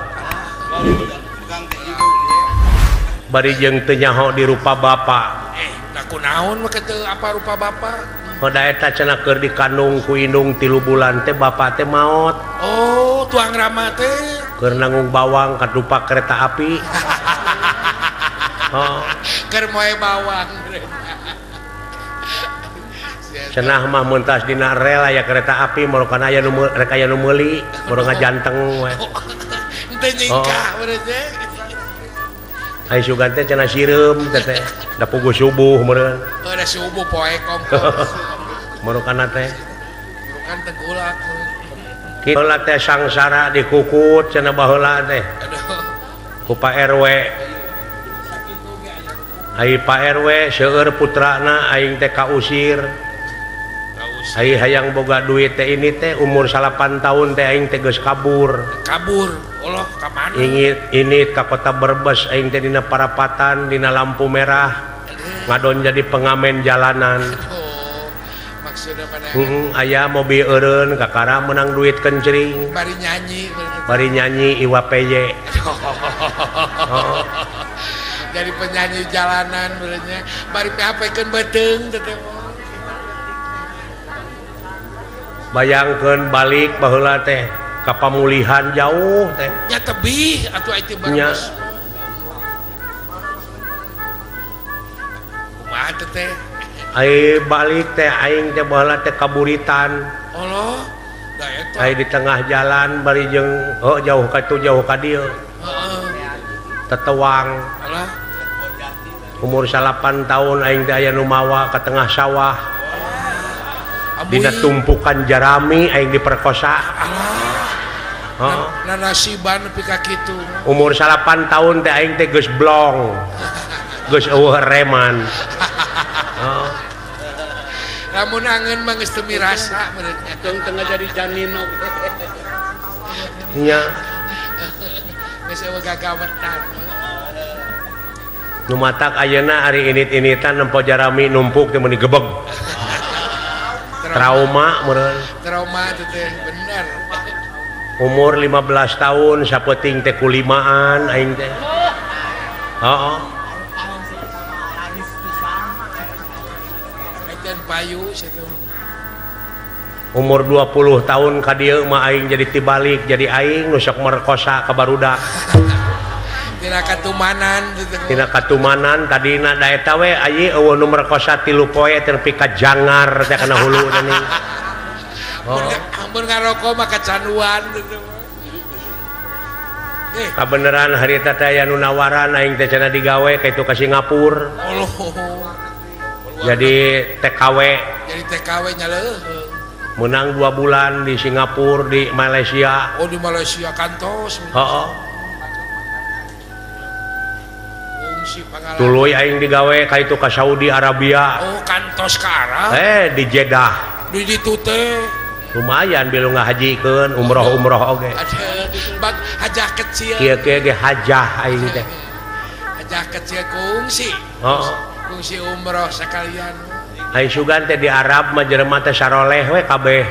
S4: Bari jeung teu nyaho di rupa bapa.
S6: Da kunaon mah teu apa rupa bapa?
S4: Hoda eta cenah keur dikandung ku indung 3 bulan teh bapa teh maot.
S6: Oh, tuang rama teh
S4: keur nanggung bawang kadupak kereta api. Oh.
S6: Keur moe bawang.
S4: Cenah mah mentas dina rel aya kereta api morokan aya nu rek aya nu meuli, moro ngajanteng we.
S6: Henteu nyingkah meureun teh.
S4: Ai sugan teh cenah sireum teh teh. Da puguh subuh meureun.
S6: Heuh da subuh poe kongkong.
S4: Morokan teh.
S6: Morokan tengkulak.
S4: Baheula teh sangsara dikukut cenah baheula teh. Ku Pak RW. Ai Pak RW seueur putrana aing teh kausir. Ai hayang boga duit teh ini teh umur 8 tahun teh aing teh geus kabur.
S6: Kabur. Allah ka mana?
S4: Ingit ini ka kota Brebes aing teh dina parapatan dina lampu merah. Ngadon jadi pengamen jalanan.
S6: Oh, maksudna mana?
S4: Aya mobil eureun kakara menang duit kencring.
S6: Bari nyanyi.
S4: Bari nyanyi Iwa PY. Oh.
S6: Jadi penyanyi jalanan benernya. Bari PHP-keun beuteung teh.
S4: Bayangkeun balik baheula teh ka pamulihan jauh teh.
S6: Nya tebih atuh ai teh Brebes. Kumaha teh teh?
S4: Ai balik teh aing teh baheula teh kaburitan.
S6: Allah, da eta.
S4: Ai di tengah jalan bari jeung heuh jauh ka tu jauh ka dieu.
S6: Heeh.
S4: Tetewang.
S6: Alah.
S4: Umur 8 tahun aing teh aya nu mawa ka tengah sawah. Dina tumpukan jarami aing diperkosa.
S6: Alah. Nah, nasiban nepi ka kitu.
S4: Umur 8 tahun teh aing teh geus blong. Geus eueuh reman. Oh.
S6: Lamun angeun mah geus teu mirasa meureun.
S7: Tong tengah jadi janin oge.
S4: Nya.
S6: Geus eueuh gagawetan.
S4: Nu matak ayeuna ari init-initan nempo jarami numpuk teh meuni gebeg. Trauma meureun.
S6: Trauma teh bener.
S4: Umur 15 tahun sapeting teh kulimaan aing teh. Heeh. Umur 20 tahun ka dieu mah aing jadi tibalik jadi aing nu sok merkosa ka barudak.
S6: Tina katumanan
S4: Tina katumanan tadina da eta we ayi eueuh nu merkosa 3 poe teh nepi ka jangar teh kana hulu teh ning. Oh.
S6: Ampun ngaroko mah kacanduan.
S4: Kabeneran harita teh aya nu nawaran aing teh cenah digawe ka itu ka Singapura.
S6: Allah.
S4: Jadi TKW.
S6: Jadi TKW nya leuheung.
S4: Menang 2 bulan di Singapura, di Malaysia.
S6: Oh, di Malaysia kantos.
S4: Heeh. Tuluy aing digawe ka itu ka Saudi Arabia.
S6: Oh, kantos ka Arab.
S4: Di Jeddah.
S6: Di ditu teh.
S4: Lumayan bilu ngahajikeun umroh-umroh oge.
S6: Bag hajah kecil.
S4: Kieu-kieu ge hajah aing teh.
S6: Hajah kecil kungsi.
S4: Heeh.
S6: Kungsi umroh sekalian.
S4: Aing sugan teh di Arab mah jelema teh saroleh we kabeh.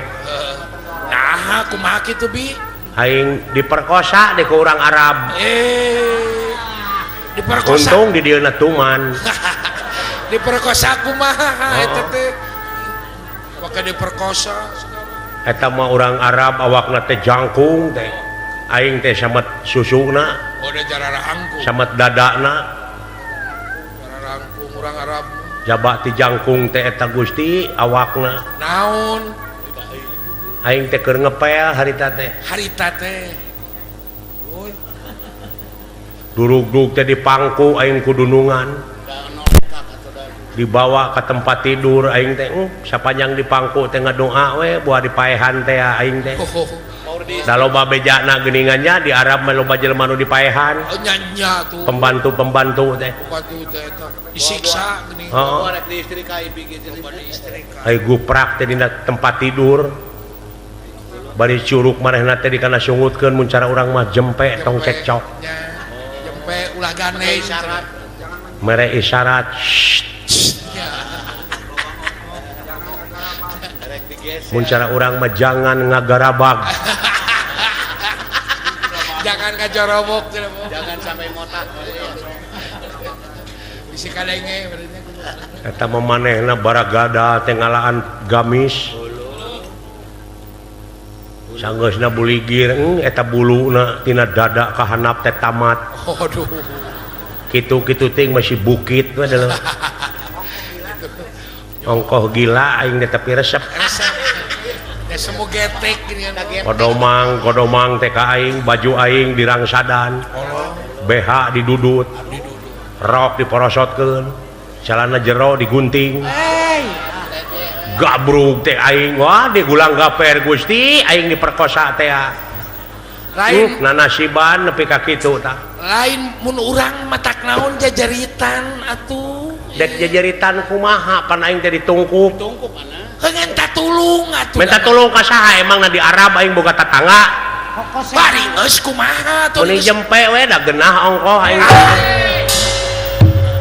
S6: Nah, kumaha kitu bi?
S4: Aing diperkosa deh ku urang Arab.
S6: Diperkosa.
S4: Untung di dieu na tuman.
S6: Diperkosa kumaha eta teh? Pake diperkosa.
S4: Eta mah urang Arab awakna teh jangkung teh. Aing teh samet susuna.
S6: Oh, da jararangkung.
S4: Samet dadana.
S6: Jararangkung urang Arab.
S4: Jaba ti jangkung teh eta Gusti awakna.
S6: Naon?
S4: Aing teh keur ngepel harita teh.
S6: Harita teh.
S4: Durug-durug teh dipangku aing ku dunungan. Dibawa ke tempat tidur aing teh sapanjang dipangku teh ngadoa we buah dipaehan teh aing teh. Da loba bejana geuningan nya di Arab mah loba jelema nu dipaehan.
S6: Oh, nya tuh.
S4: Pembantu-pembantu teh.
S6: Pembantu teh eta disiksa geuning.
S4: Heeh. Aing guprak teh dina tempat tidur. Bari curug manehna teh dikana sungutkeun mun cara urang mah jempe tong cekcok.
S2: Jempe ulah gandeng
S7: isyarat.
S4: Mere isyarat. Mun cara urang mah jangan ngagarabag.
S2: Jangan ngajorobok,
S7: jangan sampai motak.
S2: Bisi kadenge berarti.
S4: Eta mah manehna baragada teh ngalaan gamis. Sanggeusna buligir eta buluna tina dada ka handap teh tamat.
S2: Aduh.
S4: Kitu-kitu ting masih bukit we adalah. Ongkoh gila aing teh tapi resep.
S2: Semu getek gini.
S4: Kodomang, kodomang teh ka aing, baju aing dirangsadan. BH didudut. Rok diporosotkeun. Celana jero digunting. Gabrug teh aing, wah digulang gaper Gusti, aing diperkosa teh.
S2: Lain
S4: nanasiban nepi ka kitu tah.
S6: Lain mun urang matak naon jajaritan atuh.
S4: Dek jajaritan kumaha pan aing teh ditungkup.
S7: Tungkup ana.
S6: Minta tulung atuh.
S4: Minta tulung ka saha emang na di Arab aing boga tatangga.
S6: Bari geus kumaha atuh.
S4: Meuni jempe we da genah ongkoh aing.